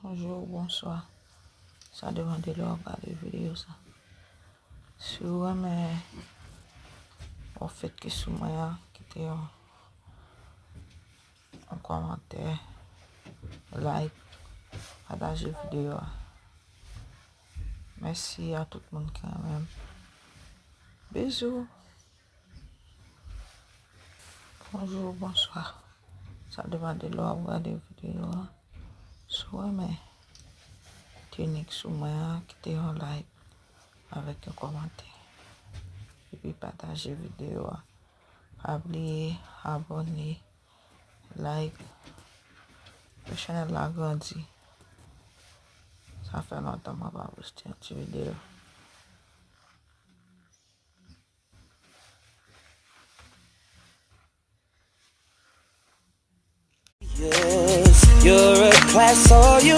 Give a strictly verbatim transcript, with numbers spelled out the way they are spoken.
Bonjou, bonswa. Sa depann de lè w ap gade videyo sa. Si w renmen yon fèt ki sou mwen an, kite yon, yon kòmantè, like, pataje videyo a. Mèsi a tout moun ki renmen m. Bizou. Bonjou, bonswa. Sa depann de lè w ap gade videyo a. Si w renmen tenik sou mwen an, kite yon like avèk yon kòmantè. Epi pataje videyo a. Pa bliye abòne, like, pou chanèl la grandi. Sa fè lontan mwen pa poste yon ti videyo. Yes, you're a class all you